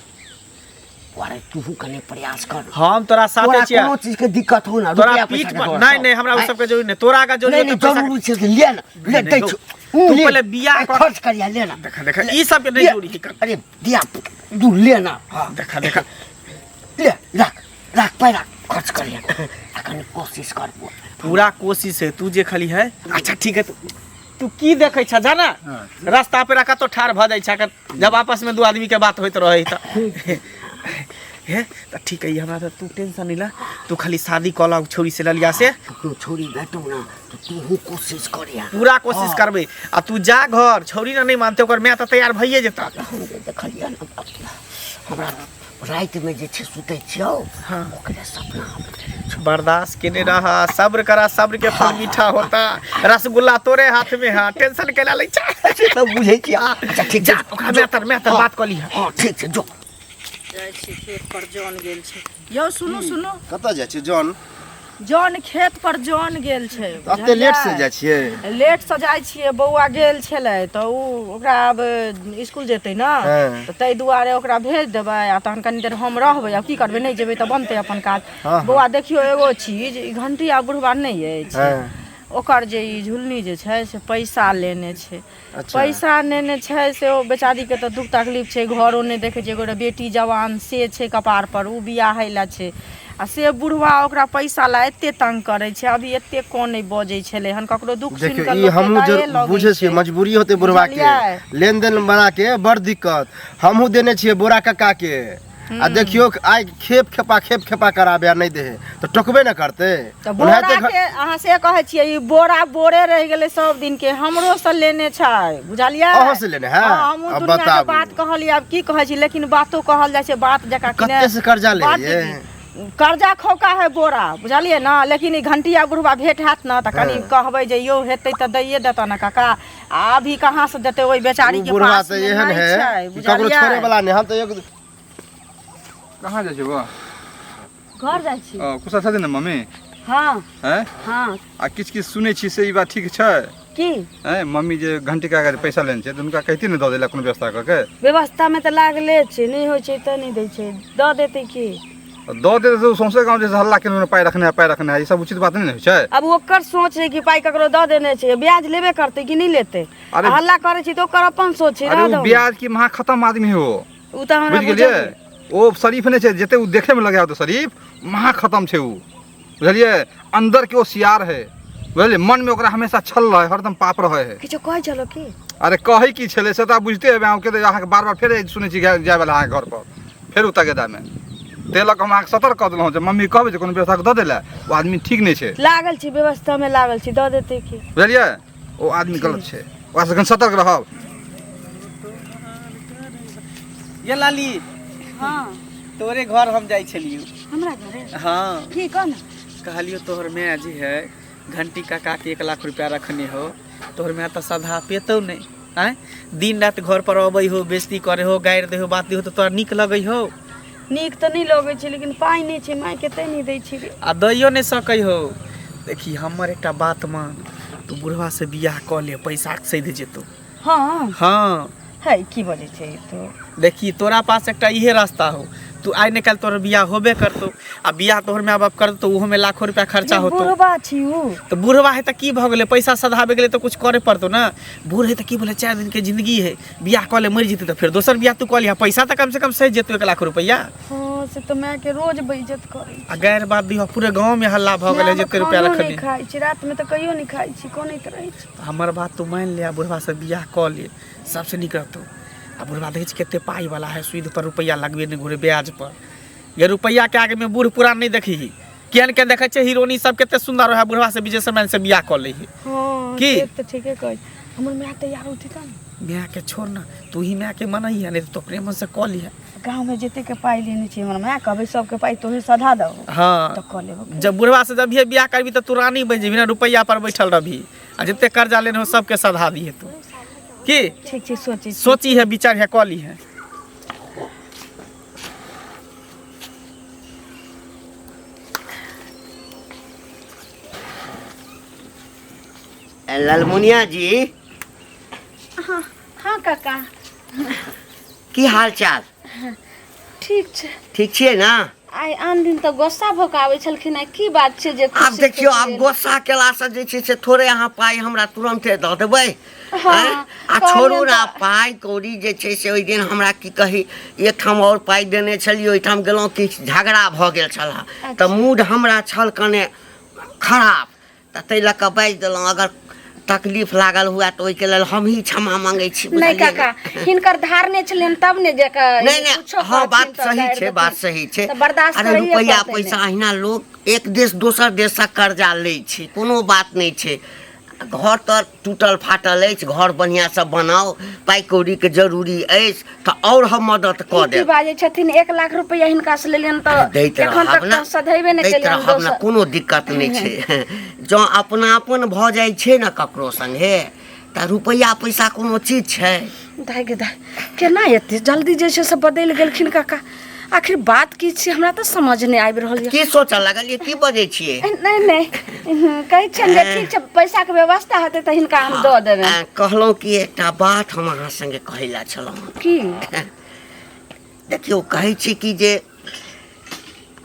B: अरे तू कने प्रयास कर।
A: हम तोरा साथे
B: तोरा
A: छियै।
B: कोनो चीज के दिक्कत हो ना
A: तोरा
B: रुपया
A: पीठ
B: पैसा के
A: पर
B: डर
A: नहीं
B: सँ।
A: नहीं, हमरा उ
B: आँय?
A: सबके जरूरी नहीं, तोरा आगा जरूरी
B: नहीं
A: है
B: नहीं
A: तऽ पैसा
B: जरूरी छै से ले ना, ले
A: नहीं,
B: दै
A: नहीं,
B: छौ।
A: तू
B: ले,
A: पहिले बियाह
B: आइ
A: कर।
B: खर्च करिया ले ना।
A: देखा देखा, ई सबके नहीं
B: ले,
A: जरूरी है।
B: अरे दिया तू ले ना। हाँ।
A: देखा देखा,
B: ले राख राख, पाइ राख, खर्च करिया आ कनि कोशिश कर।
A: पूरा कोशिश है, तू जे खाली है। अच्छा ठीक है, तू की देखै छ? जा ना रास्ता पे रखा तो ठार भऽ जाइ छ जब आपस में दू आदमी के बात होइत रहे तऽ। हे तऽ ठीक है, हमरा तऽ तू टेंशन नहीं ला, तू खाली शादी कऽ लऽ छौरी से ललिया से।
B: तू छोड़ी भेटौ ना तऽ तूहू कोशिश करिया।
A: पूरा कोशिश करबै, आ तू जा घर, छौरी ना नहीं मानते, ओकर माय तऽ तैयार भइए जेता।
B: हम जे देखलियै ने, हमरा रातिमे जे छै सुतै छियौ।
A: हाँ।
B: ओकरे सपना आबैत रहै छौ।
A: बर्दाश्त केने रहा, सब्र करा, सब्र के फल मीठा होता, रसगुल्ला तोरे हाथ में है, टेंशन केला लै छै?
B: से तऽ बुझै छियै। अच्छा ठीक
A: जा
B: छै।
A: ओकरा माय तर बात कऽ लिह।
B: हँ ठीक छै, जो।
H: जाइ छी खेत पर, जन गेल छै यौ। सुनू सुनू।
G: कतऽ जाइ छियै जन?
H: जन खेत पर जन गेल छै।
G: एते लेट से
H: बुझलियै?
G: जाइ छियै?
H: लेट से जाइ छियै, बौआ गेल छलै तऽ ओ ओकरा आब स्कूल जेतै ने।
G: हाँ।
H: तऽ ताहि दुआरे ओकरा भेज देबै आ तहन कनि देर हम रहबै। आब की करबै, नहि जेबै तऽ बनतै अपन काज।
G: हाँ, हाँ।
H: बौआ देखियौ एगो चीज, ई घंटी आ बुढ़बा नहि अछि?
G: हाँ।
H: ओकर जे ई झुलनी जे छै से पैसा लेने छै।
G: अच्छा।
H: पैसा नेने छै से ओ बेचारीके तऽ दुख तकलीफ छै, घरो नहि देखै छै, एगो बेटी जवान से छै कपार पर, ओ बियाहै लए छै आ से बुढ़वा ओकरा पैसा ला एते तंग करै छै। अभी एते कोन नहि बजै छलै हन, ककरो दुख सुनि
G: देखियौ
H: कऽ
G: ई
H: लोकके
G: हमहूँ
H: दये
G: जरूर
H: लगै
G: बुझै छियै
H: छै।
G: मजबूरी होतै बुढ़वा के।
H: बुझलियै?
G: लेन देन बना के बड़ दिक्कत। हमहूँ देने छियै बोरा कक्का के, आ देखियौ आइ खेप खेपा खेप खेपा कराबे आ नहि दे तऽ टोकबे ने करतै।
H: तऽ
G: ओनाहिते
H: बोरा के अहाँ से कहै छियै, ई बोरा बोरे रहि गेलै सब दिन के, हमरो से लेने छै बुझलियै?
G: अहाँ से लेने है?
H: हाँ, हमहूँ
G: अब
H: दुनिया के
G: बताबू।
H: बात कहलियै, आब की कहै छी, लेकिन बातो कहल जाइ छै बात जकाँ कि
G: कते से कर्जा ले
H: बड्ड
G: ये?
H: कर्जा खौका है बोरा बुझलियै ने, लेकिन ई घंटिया बुढ़वा भेट हैत ने तऽ कनि
G: हाँ।
H: कहबै जे यौ हेतै तऽ दैये देतऽ ने काका। आ अभी कहाँ से देतै, ओहि बेचारी
G: उ
H: के
G: बुढ़वा
H: पास
G: तऽ
H: मे
G: एहन
H: नहि
G: है
H: छै
G: कि ककरो
H: बुझलियै?
G: छोड़े वाला नहि। हम तऽ एक
F: कहाँ जाइ छियै बौआ?
D: घर जाइ छी।
F: ओ, कुशल छथिन ने मम्मी?
D: हाँ।
F: हैं?
D: हाँ।
F: आ किछु किछु सुनै छी से ई बात ठीक छै?
D: की?
F: हैं, मम्मी जे घंटी काका जे पैसा लेने छै तऽ हुनका कहितियै ने दऽ दै लए कोनो व्यवस्था कऽ के।
D: व्यवस्था में तऽ लागले छै, नहि होइ छै तऽ नहि दै छै, दऽ देतै की?
F: दऽ देतै तऽ सौंसे गाँव जे हल्ला केने पाइ रखने है, पाइ रखने है, ई सब उचित बात नहि ने होइ छै।
D: आब ओकर सोच है कि पाइ ककरो दऽ देने छै, ब्याज लेबे करतै कि नहि लेतै?
F: अरे-
D: आ हल्ला करै छै तऽ ओकर अपन सोच छै।
F: अरे
D: रह
F: ओ
D: दहो।
F: ब्याज की महा खतम आदमी है ओ।
D: ओ तऽ हमरा
F: बुझि गेलियै?
D: बुझल।
F: ओ शरीफ नहि छै, जते ओ देखैमे लगै होतै शरीफ, महा खतम छै ओ, बुझलियै? अंदर के ओ सियार है, बुझलियै? मनमे ओकरा हमेशा छल रहै, हरदम पाप रहै है।
D: किछो कहै छलो की?
F: अरे कहै की छलै से तऽ बुझिते हेबै अहाँके, तऽ अहाँके बार बार फेर सुनै छी जायवला अहाँके घर पर फेर ओ तगेदामे, ताहि लऽ कऽ हम अहाँके सतर्क कऽ देलहुँ जे मम्मी कहबै जे कोनो व्यवस्था दऽ दै लए, ओ आदमी ठीक नहि छै।
D: लागल छी व्यवस्था में लागल छी, दऽ देतै की?
F: बुझलियै, ओ आदमी गलत छै, ओकरासँ कनि सतर्क रहब।
A: ये लाली।
D: हाँ।
A: तोरे घर हम जाइ छलियौ।
D: हमरा घरे?
A: हाँ।
D: की कह ने।
A: कहलियौ तोहर माय जे है घंटी काका के 1 लाख रुपया रखने हो, तोहर माय तऽ सधा पेतौ नहि। आँय दिन राति घर पर अबै हो, बेइज्जती करे हो, गारि दै हो, बात दै हो, तऽ तोरा नीक लगै हो?
H: नीक तऽ नहि लगै छै, लेकिन पाइ नहि छै मायके, तैँ नहि दै छी।
A: आ दैयो नहि सकै हो। देखी, हमर एकटा बात मान, तू बुढ़वा से बियाह कऽ ले, पैसा सधि जेतौ।
H: हँ।
A: हँ।
H: है, की बजै छै तू?
A: देखी, तोरा पास एकटा इहे रास्ता हो। तू आइ ने काल्हि तोहर बियाह होबे करतौ, आ बियाह तोहर माय बाप करतौ, ओहोमे लाखो रुपया खर्चा होतौ।
H: बुढ़बा छी उ।
A: तऽ बुढ़वा है तऽ की भऽ गेलै? पैसा सधाबे गेलै तऽ कुछ करे पड़तौ ने। बूढ़ है तऽ की भेलै? 4 दिन के जिंदगी है। बियाह कऽ ले, मरि जेतै तऽ फेर दोसर बियाह तू कऽ लिहा। पैसा तऽ कमसँ कम सधि जेतौ, 1 लाख रुपैआ।
H: हँ, से तऽ मायके रोज बेइज्जत करै।
A: आ गैर बात दिह, पूरे गाँव में हल्ला भऽ गेलै जते रुपया
H: खानो नहि
A: रखली।
H: खाइ छी रातिमे, तऽ कहियो नहि खाइ छी, कनैत रहै छी।
A: हमर बात तू मानि ले आ बुढ़वा से बियाह कऽ ले, सबसे नीक रहतौ। आ बुढ़वा देखै छी कते पाइ वाला है, सूद पर रुपैआ लगबे नहि घुरे, ब्याज पर। ये रुपैआ के आगे में बूढ़ पुरान नहि देखही। केहन केहन देखै छै हीरोनी सब कते सुंदर रहै, बुढ़वा से बिजनेसमैन से बियाह कऽ लै है।
H: हँ।
A: की?
H: से तऽ ठीके कहै छी। हमर माय तैयार होती तब ने।
A: माय के छोड़ ना, तू ही माय के मनही है, नहीं तो अपने मन से कऽ लिहे।
H: गाँवमे जतेक पाइ लेने छी, हमर माय कहबै सबके पाइ तोहे सधा दहो।
A: हँ।
H: तऽ कऽ लेबो।
A: जब बुढ़वा से जब बियाह करबी तऽ तू रानी बनि जेबही ना, रुपैआ पर बैठल रहबी, आ जते कर्जा लेने हो सबके सधा दिहे तू। की?
H: ठीक छै, सोचै छी।
A: सोची है, विचार है, कऽ ली है।
B: ललमुनिया जी।
D: हाँ हाँ काका।
B: की हाल चाल?
D: ठीक छै।
B: ठीक छियै ने?
D: आइ आन दिन तऽ गुस्सा भऽ कऽ आबै छलखिन, आइ की बात छै जे
B: आब
D: खुशी
B: देखियौ, आब
D: खुशी?
B: गुस्सा केलासँ जे छै से थोड़े अहाँ पाइ हमरा तुरन्ते दऽ देबै।
D: हँ,
B: आँय? आ
D: कहलियनि
B: छोड़ू ने,
D: तऽ-
B: पाइ कौड़ी जे छै से ओहि दिन हमरा की कही, एकठाम आओर पाइ देने छलियै, ओहिठाम गेलहुँ, किछु झगड़ा भऽ गेल छलए, तऽ मूड हमरा छल कने खराब, तऽ ताहि लऽ कऽ बाजि देलहुँ। अगर तकलीफ लागल हुए तऽ ओहिके लेल हमही क्षमा मांगै छी।
D: नहि।
B: बुझलियै ने?
D: काका, हिनकर धारने छलियनि तब ने जे
B: नहि नहि,
D: कुछो
B: हँ,
D: कहथिन
B: बात
D: तऽ
B: सही
D: गारि
B: छै, बात
D: देथिन।
B: सही छै।
D: तऽ बर्दाश्त
B: अरे
D: करैये
B: रुपैआ
D: पड़तै ने।
B: पैसा अहिना लोक एक देश दोसर देशसँ कर्जा लै छै, कोनो बात नहि छै। घर तऽ टूटल फाटल अछि, घर बढ़िआँसँ बनाउ। पाइ कौड़ीके जरूरी अछि तऽ आओर हम मदद कऽ
D: ई की
B: देब।
D: बाजै छथिन? 1 लाख रुपैआ हिनका से लेलियनि तऽ
B: दैत
D: एखन
B: रहब
D: तक
B: ने
D: तऽ सधेबे नहि
B: दैत
D: केलियनि।
B: रहब ने।
D: दोसर
B: कोनो दिक्कत नहि छै। जँ अपनापन भऽ जाइ छै ने ककरो सङ्गे, तऽ रुपैआ पैसा कोनो चीज छै?
D: दाइ गे दाइ, केना एते जल्दी जे छै से बदलि गेलखिन काका? आखिर बात की छै, हमरा तऽ समझ नहि आबि रहल यऽ।
B: की सोचऽ लगलियै? की बजै छियै?
D: नहि नहि, कहै छियनि जे ठीक छै, पैसाके व्यवस्था हेतै तऽ हिनका हम दऽ देबनि।
B: कहलहुँ कि एकटा बात हम अहाँ सङ्गे कहै लए छलहुँ।
D: की?
B: देखियौ, कहै छी कि जे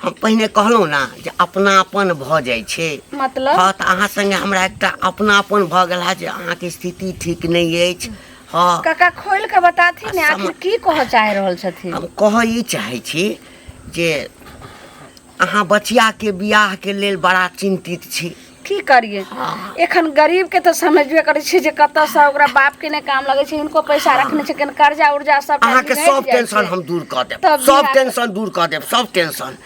B: हम पहिने कहलहुँ ने जे अपनापन भऽ जाइ छै।
D: मतलब?
B: हँ, तऽ अहाँ सङ्गे हमरा एकटा अपनापन भऽ गेल है जे अहाँके स्थिति ठीक नहि अछि। हँ।
D: काका, खोलि कऽ बताथिन ने, आखिर की कहऽ चाहि रहल छथिन?
B: हम कहऽ ई चाहै छी जे अहाँ बचियाके बियाहके लेल बड़ा चिन्तित छी।
D: की करिए, एखन गरीब के तऽ समझबे करै छियै जे कतऽसँ ओकरा बाप के नहि काम लगै छै, हिनको पैसा रखने छै, कनि कर्जा उर्जा सब
B: अहाँके सब टेंशन हम दूर कऽ देब।
D: तब
B: सब
D: बियाह-
B: टेंशन दूर कऽ देब, सब टेंशन।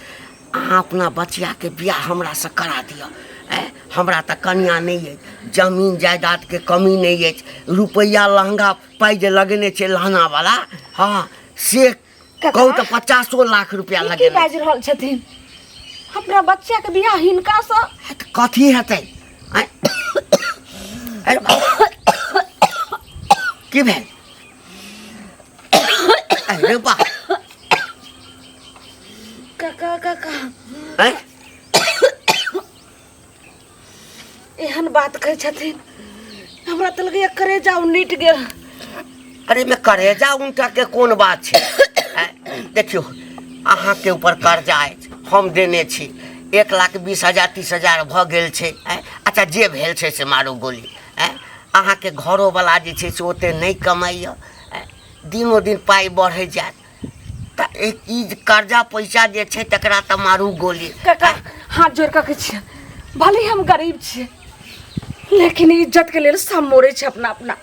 B: अहाँ अपना बचियाके बियाह हमरासँ करा दिअ। हमरा तऽ कनिया नहि अछि, जमीन जायदादके कमी नहि अछि, रुपैआ लहंगा पाइ जे लगेने छै लहंगावला, हँ, से कहू तऽ 50 लाख रुपैआ
D: ई की
B: लगेने।
D: बाजि रहल छथिन? अपना बच्चा के बियाह हिनका सँ?
B: तऽ कथी हेतै? आँय? अरे बाप, की भेल? अरे बा।
D: काका, काका।
B: आँय?
D: एहन बात कहै छथिन, हमरा तऽ लगैया करेजा उनटि गेल।
B: अरे में करेजा उनटा के कोन बात छै? आँय? देखियौ, अहाँके ऊपर कर्जा अछि, हम देने छी, 1,20,000 30,000 भऽ गेल छै। आँय? अच्छा, जे भेल छै से मारू गोली। आँय? अहाँके घरोवला जे छै से ओते नहि कमाइए। आँय? दिनो दिन पाइ बढ़ै जायत, तऽ एक ई जे कर्जा पैसा जे छै तकरा तऽ मारू गोली।
D: काका, हाथ जोड़ कऽ कहै छियै, भले ही हम गरीब छियै, लेकिन इज्जत के लेल सब मोड़ै छै अपना अपना।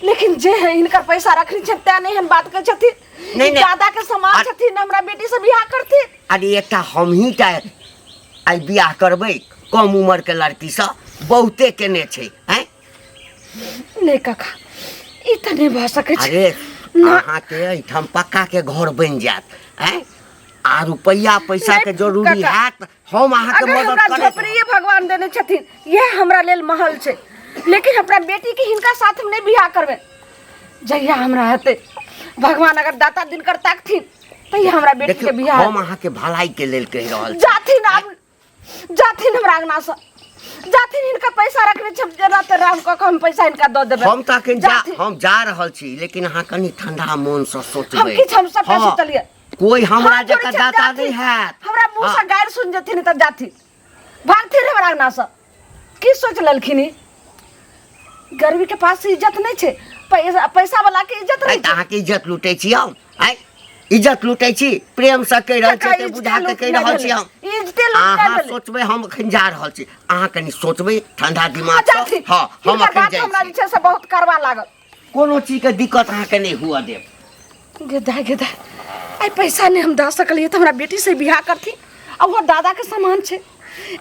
D: लेकिन जे है हिनकर पैसा रखने छै तें नहि एहन बात कहै छथिन।
B: नहि,
D: ई
B: नहि।
D: दादा के समान छथिन, हमरा बेटी से बियाह करथिन?
B: अरे, एकटा हमही टा आइ बियाह करबै कम उम्रके लड़कीसँ? बहुते केने छै। आँय?
D: नहि काका, ई तऽ नहि भऽ सकै छै।
B: अरे
D: ना।
B: अहाँके एहिठाम पक्काके घर बनि जायत। आँय? आ रुपैआ पैसाके
D: नहि,
B: जरूरी
D: काका।
B: हैत, हम अहाँके
D: अगर
B: मदद
D: हमरा
B: करैत।
D: झोपड़िए भगवान देने छथिन, यह हमरा लेल महल छै, लेकिन अपना बेटी के हिनका साथ हम नहि बियाह करबै। जहिया हमरा हेतै भगवान अगर दाता दिनकर ताकथिन तहिया हमरा बेटी के
B: देखियौ
D: बियाह
B: हम अहाँके भलाइके लेल कहि रहल छी
D: जाथिन आब जाथिन हमरा अंगना से जाथिन हिनका पैसा रखने छी हम जेना तेना हम कऽ कऽ हम पैसा हिनका दऽ देबै
B: हम तऽ अखन जा
D: जाथिन।
B: हम जा रहल छी लेकिन अहाँ कनि ठंडा मोनसँ सोचबै
D: हम किछु हम सबटा
B: हँ,
D: सोचलियै
B: कोई हमरा
D: हाथ जोड़ै
B: जकाँ
D: छी,
B: दाता
D: जाथिन।
B: नहि हैत
D: हमरा मुँह से
B: हँ।
D: गारि सुनि जेथिन तऽ जाथिन भागथिन हमरा अंगना से की सोच लेलखिन ई गरीबी के पास इज्जत नहीं छै पैसा पैसा वाला के इज्जत
B: आइ
D: नहीं
B: तऽ अहाँके इज्जत लूटै छी हम आइ इज्जत लूटै छी प्रेमसँ कहि रहल छी एते बुझा कऽ कहि रहल छी हम
D: इज्जते लूट
B: अहाँ सोचबै हम एखन जा रहल छी अहाँ कनि सोचबै ठंडा दिमाग सँ हँ हम एखन जाइ
D: हमरा
B: छी
D: जे छै से बहुत करवा लागल
B: कोनो चीजके दिक्कत अहाँके नहि हुअ देब
D: गेदा गेदा आइ पैसा नहि हम दऽ सकलियै तऽ हमरा बेटी से बियाह करथिन आ ओहो दादाके सामान छै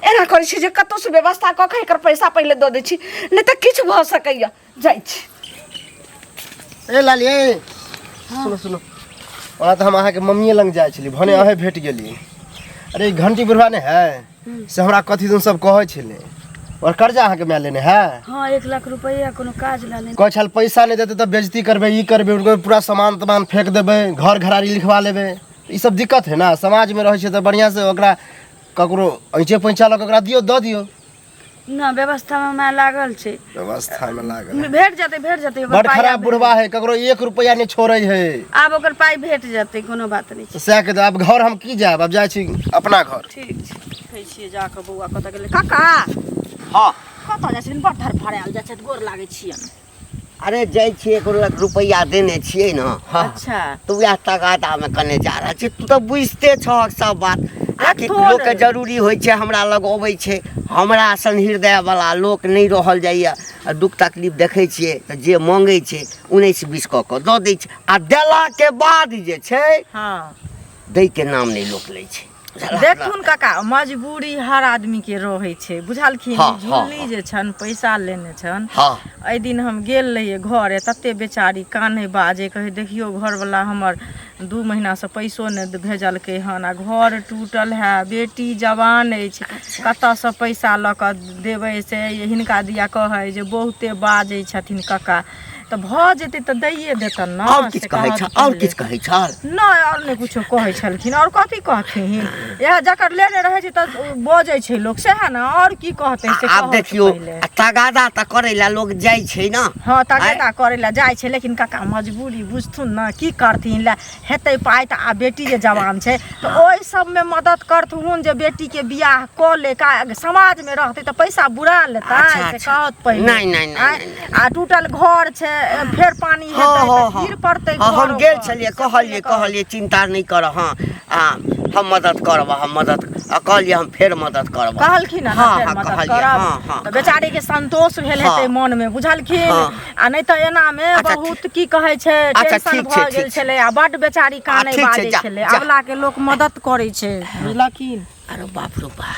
D: एना करै छी जे कतहुसँ व्यवस्था कऽ कऽ एकर पैसा पहिले दऽ दै छी नहि तऽ किछु भऽ सकैए जाइ छी
G: ए लाली ए सुनो सुनो ओना तऽ हम अहाँके मम्मीए लग जाइ छली भने अहेँ भेट गेली अरे ई घंटी बुढ़वा नहि है से हमरा कथी दिन सब कहै छलै और कर्जा अहाँके माय लेने है
I: हाँ 1 लाख रुपैआ कोनो काज ला लेने।
G: कहै छल पैसा नहि देतै तऽ बेजती करबै ई करबै उनकर पूरा सामान तमान फेंक देबै घर घरारी लिखवा लेबै ई सब दिक्कत है ना समाजमे रहै छै तऽ बढ़िआँसँ ओकरा ककरो ऐंचे पैंचा लऽ कऽ ओकरा दियौ दऽ दियौ
I: ना व्यवस्था में माय लागल छै।
G: व्यवस्थामे लागल है।
I: भेट जेतै, भेट जेतै ओकर
G: बड
I: पाइ।
G: खराब
I: आब
G: बुढ़वा है, ककरो एक रुपैआ नहि छोड़ै है।
I: आब ओकर पाइ भेट जेतै, कोनो बात नहि छै।
G: तऽ सएह के आब घर हम की जायब, आब जाइ छी अपना घर।
I: ठीक छै।
C: देखै छियै जाकऽ बौआ कतऽ गेलै। काका,
B: हँ।
C: कतऽ जाइ छथिन? बड़ धड़फड़ायल जाइ छथि, गोर लागै छियनि।
B: अरे जाइ छियै, 1 लाख रुपैआ देने छियै ने। हँ।
C: अच्छा।
B: तऽ उएह तगादामे कने जा रहल छी। तू तऽ बुझिते छहक सब बात, आखिर
C: थोड़े।
B: लोकके जरूरी होइ छै, हमरा लग अबै छै। हमरा सन हृदयवला लोक नहि रहल जाइए आ दुःख तकलीफ देखै छियै तऽ जे मङ्गै छै 19 20 कऽ कऽ दऽ दै छै आ देलाके बाद जे छै दैके नाम नहि लोक लै छै, बुझलहक ने?
H: देखथुन काका, मजबूरी हर आदमी के रहै छै, बुझलखिन? झुल्ली जे छनि पैसा लेने छनि। एहि दिन हम गेल रहियै घरे, तते बेचारी कानै बाजै, कहै देखियौ घरवला हमर 2 महीनासँ पैसो नहि भेजलकै हन आ घर टूटल है, बेटी जवान अछि, कतऽसँ पैसा लऽ कऽ देबै से हिनका दिया कहै जे बहुते बाजै छथिन काका, तऽ भऽ जेतै तऽ दैए देतनि ने।
B: आओर
H: से
B: किछु कहै
H: कहत
B: छल? आओर
H: पहिले।
B: किछु कहै छल?
H: नहि, आओर नहि कुछो कहै छलखिन। आओर कथी कहथिन? इएह जकर लेने रहै छै तऽ बजै छै लोक, सएह ने। आओर की कहतै से
B: आब
H: कहत
B: देखियौ
H: पहिले।
B: आ तगादा तऽ करै लए लोक जाइ छै ने।
H: हँ, तगादा करै लए जाइ छै, लेकिन काका मजबूरी बुझथुन ने, की करथिन? ले हेतै पाइ तऽ आ बेटी जे जवान छै तऽ ओहि सबमे मदद करथुन जे बेटीके बियाह कऽ ले का समाजमे रहतै तऽ पैसा बुरा लेतै। से कहत पहिले।
B: नहि, नहि, नहि,
H: आँय?
B: नहि।
H: आ टूटल घर छै, फेर पानी हेतै तऽ गिर पड़तै
B: हम
H: घरो
B: गेल
H: पर।
B: छलियै,
H: से
B: कहलियै
H: पहिले कहत।
B: कहलियै चिन्ता नहि कर, हँ आ हम मदद करब, हम मदद आ कहलियै हम फेर मदद करब।
H: कहलखिन हँ ने? फेर मदद
B: कहलियै।
H: करब।
B: हँ।
H: तऽ बेचारी के संतोष भेल हेतै मन मे, बुझलखिन? आ नहि तऽ एना मे बहुत की कहै छै, टेंशन
B: ठीक छै,
H: भऽ गेल
B: ठीक छै।
H: छलै आ बड्ड बेचारी कानै
B: ठीक छै,
H: बाजै
B: जा,
H: छलै।
B: जा।
H: अबला के लोक मदद करै छै, बुझलखिन?
B: अरे बाप रो बा,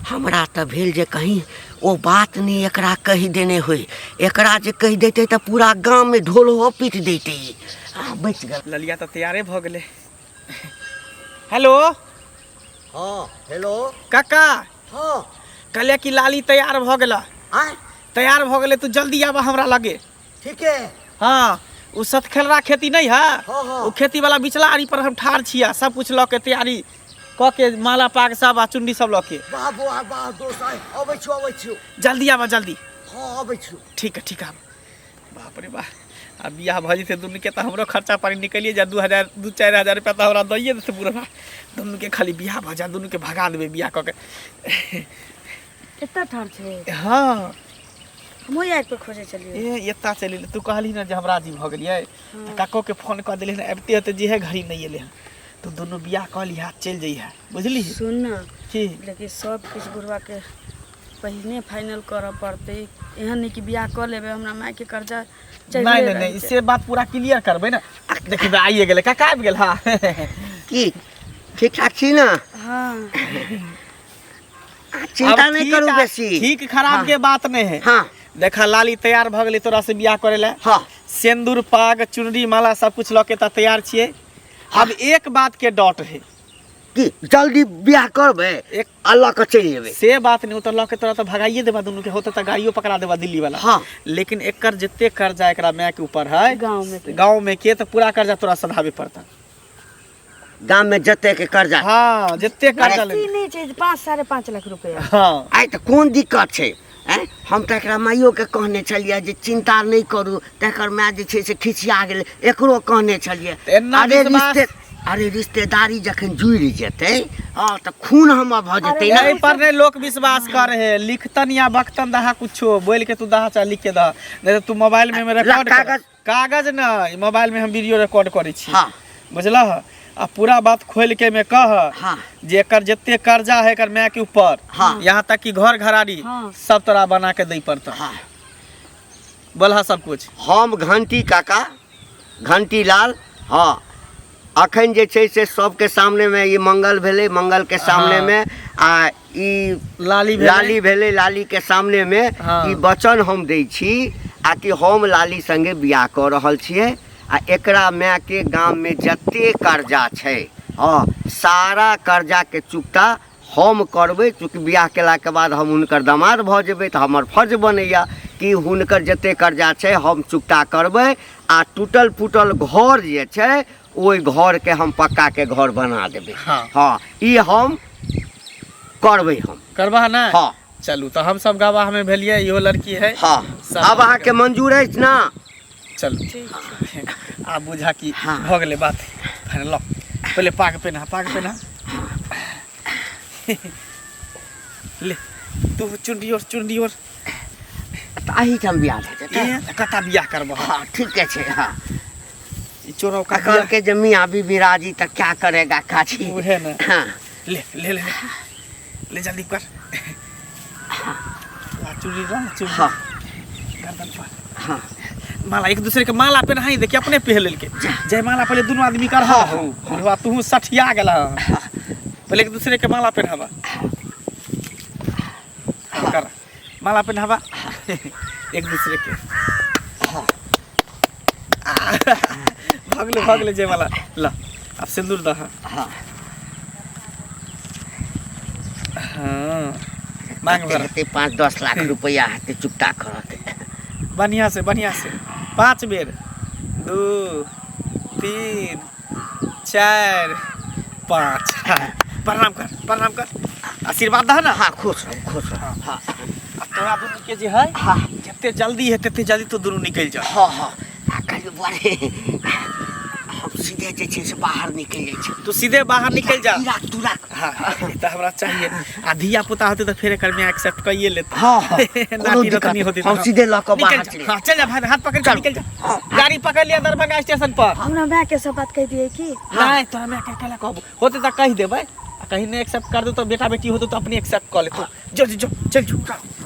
B: हमरा तऽ भेल जे कहीं ओ बात नहि एकरा कहि देने होय। एकरा जे कहि देतै तऽ पूरा गाममे ढोल हो पीट देतै। आ बचि गेल।
A: ललिया तऽ तैयारे भऽ गेलै। हेलो।
B: हँ, हेलो।
A: काका।
B: हँ।
A: कहलियै कि लाली तैयार भऽ गेला।
B: आँय?
A: तैयार भऽ गेलै, तू जल्दी आबऽ हमरा लगे।
B: ठीके।
A: हँ, ओ सतखेलरा खेती नहीं है?
B: हाँ।
A: ओ खेती वाला बिचला आरी पर हम ठाढ़ छियै, सब कुछ लऽ के तैयारी कऽ के, माला पाग सब आ चुन्नी सब लऽ के।
B: वाह बौआ वाह, दोस्त, आइ अबै छियौ, अबै छियौ।
A: जल्दी आबऽ, जल्दी।
B: हँ, अबै छियौ।
A: ठीक है, ठीक है। बाप रे बाप, आ बियाह भऽ जेतै दुनूके तऽ हमरो खर्चा पानी निकलिए जाय। 2000, 2-4 हजार रुपया तऽ हमरा दैए देतै बुढ़बा। दुनूके खाली बियाह भऽ जाय, दुनूके भगा देबै बियाह कऽ के।
I: एतऽ ठाढ़ छै?
A: हँ।
I: हमहूँ आबि कऽ खोजै छलियै।
A: ए, एता चलि एलै। तू कहली ने जे हम राजी भऽ गेलियै तऽ काकोके फोन कऽ देलियै हन, आबिते होते जेहे घड़ी नहि एलै हन। तू दुनू बियाह कऽ लिहा, चलि जइहे, बुझली?
I: सुन ने।
A: की?
I: लेकिन सब किछु बुढ़वाके पहिने फाइनल करऽ पड़तै। एहन नहि कि बियाह कऽ लेबै, हमरा मायके कर्जा
A: नहि
I: चढ़ले
A: नहि
I: रहै
A: नहि
I: छै।
A: से बात पूरा क्लियर करबै ने। देखियौ, आइए गेलै काका, आबि गेल। हँ।
B: की, ठीक ठाक छी ने?
I: हँ।
B: चिंता
A: अब
B: नहि
A: ठीक
B: करू बेसी।
A: ठीक खराब के बात नहीं है। देखा, लाली तैयार भऽ गेलै तोरा से बियाह करे ला। सिंदूर पाग चुनरी माला सब कुछ लऽ के तऽ तैयार छियै। अब एक बात के डॉट है।
B: की जल्दी बियाह करबै आ लऽ कऽ चलि जेबै।
A: से बात नहीं, ओ तऽ लऽ के तोरा तऽ भगाइए देबा दुनू के, होते तऽ गाड़ियो पकड़ा देबा दिल्ली वाला।
B: हाँ।
A: लेकिन एकर जते कर्जा एकरा माय के ऊपर है
I: गाँव में के।
A: गाँव में के, तऽ पूरा कर्जा तोरा सधाबे पड़ता।
B: गाम में जते के कर्जा।
A: हाँ, जते कर्जा
I: बेसी
A: ले।
I: नहि छै, 5 5.5 लाख रुपया।
A: हाँ।
B: आइ तऽ कोन दिक्कत छै? आँय, हम तऽ एकरा माइयोके कहने छलियै जे चिन्ता नहि करू, तऽ एकर माय जे छै से खिसिया गेलै। एकरो कहने छलियै।
A: तऽ एना
B: अरे
A: विश्वास-
B: रिश्ते, अरे रिश्तेदारी जखन जुड़ि जेतै, हँ, तऽ खून हमर भऽ जेतै ने।
A: एहि पर नहीं लोक विश्वास करे है, लिखतन या बकतन दहा कुछो बोल के तू दहा चाहे लिख के दहा, नहीं तो तू मोबाइल में रिकॉर्ड कर।
B: कागज।
A: कागज नहीं, मोबाइल में हम वीडियो रिकॉर्ड करै छी।
B: हाँ।
A: बुझलह? आ पूरा बात खोल के में कह
B: हाँ।
A: जे एकर जते कर्जा है एकर माय के ऊपर,
B: हाँ।
A: यहाँ तक कि घर घराड़ी
I: हाँ।
A: सब तोरा बना के दै पड़ता।
B: हाँ।
A: बोलहा सब कुछ।
B: हम घंटी काका, घंटी लाल, हाँ, अखन जे छै से सबके सामने में ई मंगल भेलै, मंगल के सामने
A: हाँ।
B: में आ ई
A: लाली भेलै।
B: लाली भेलै, लाली के सामने में
A: हाँ।
B: ई वचन हम दै छी आ कि हम लाली संगे बियाह कऽ रहल छियै आ एकरा माय के गाम में जते कर्जा छै, हाँ, सारा कर्जा के चुकता हम करबै। चूँकि बियाह केलाके बाद हम हुनकर दामाद भऽ जेबै, तऽ हमर फर्ज बनैया कि हुनकर जते कर्जा छै हम चुकता करबै आ टूटल फूटल घर जे छै ओहि घरके हम पक्काके घर बना देबै।
A: हाँ।
B: हाँ, ई हम करबै हम।
A: करबह ने?
B: हाँ।
A: चलू, तऽ हम सब गवाह में भेलियै, इहो लड़की है।
B: हाँ।
A: सब
B: आब अहाँके मंजूर अछि ने?
A: चलू, आब बुझा कि
B: हाँ।
A: भऽ गेलै बात फाइनल। लऽ पहिले पाग पेन्हा, पाग पेन्हा। ले तू चुनरी और चुनरी और।
B: तऽ एहिठाम बियाह भऽ जेतै।
A: ए, तऽ कतऽ बियाह करबह?
B: हाँ, ठीके छै। हाँ।
A: ई चोरौका
B: आ कहलकै जे मियाँ बीबी राजी तऽ क्या करेगा काजी।
A: उहे ने।
B: हाँ।
A: ले ले ले ले, जल्दी कर। ला चुनरी, ला ना चुनरी।
B: हाँ।
A: गर्दन पर।
B: हाँ।
A: माला एक दूसरे के माला पेन्हाई, देखिए अपने पहन लेलके। जय माला पहले दुनू आदमी कर।
B: हाँ,
A: हो बुढ़वा, तू सठिया गेला। पहले एक दूसरे के माला पेन्हावा। हाँ, कर माला पेन्हावा एक दूसरे के। भगले भगले जय माला। ला अब सिंदूर दहा।
B: हाँ।
A: हाँ, मांग भर।
B: हेतै 5-10 लाख रुपैआ हेतै चुकता करऽके।
A: बढ़िया से, बढ़िया से 5 बेर। 2 3 4 5। हाँ, प्रणाम कर, प्रणाम कर, आशीर्वाद दह ना।
B: हाँ, खुश रहू, खुश रहू। हाँ।
A: आ तोरा दुनू के जे है,
B: हाँ,
A: जते जल्दी है तते जल्दी तो दुनू निकलि जा।
B: हाँ हाँ, आ कहलियै बड़े हम सीधे जे छै से बाहर निकलि जाइ छी।
A: तू सीधे बाहर निकलि जा।
B: ई राख, तू राख।
A: हाँ, ई तऽ हमरा चाहिए। आ धिया पुता होते तऽ फेर एकर में एक्सेप्ट कइए लेते।
B: हाँ हाँ, कोनो
A: नाती
B: दिक्कत
A: रतनी होती।
B: नहीं। हम सीधे लऽ कऽ
A: निकल
B: बाहर
A: जा।
B: चलि।
A: हाँ, चल जा भाई, हाथ पकड़ के निकल जा। गाड़ी पकड़ लिया दरभंगा स्टेशन पर।
I: हमरा माय के सब बात कहि दियै की?
A: नहीं, तोरा माय के केला कहबो होते तऽ कहि देबै, आ कहीं नहीं एक्सेप्ट कर दो तो बेटा बेटी होते तो अपने एक्सेप्ट कऽ लेतो। जो जो जो, चल जो।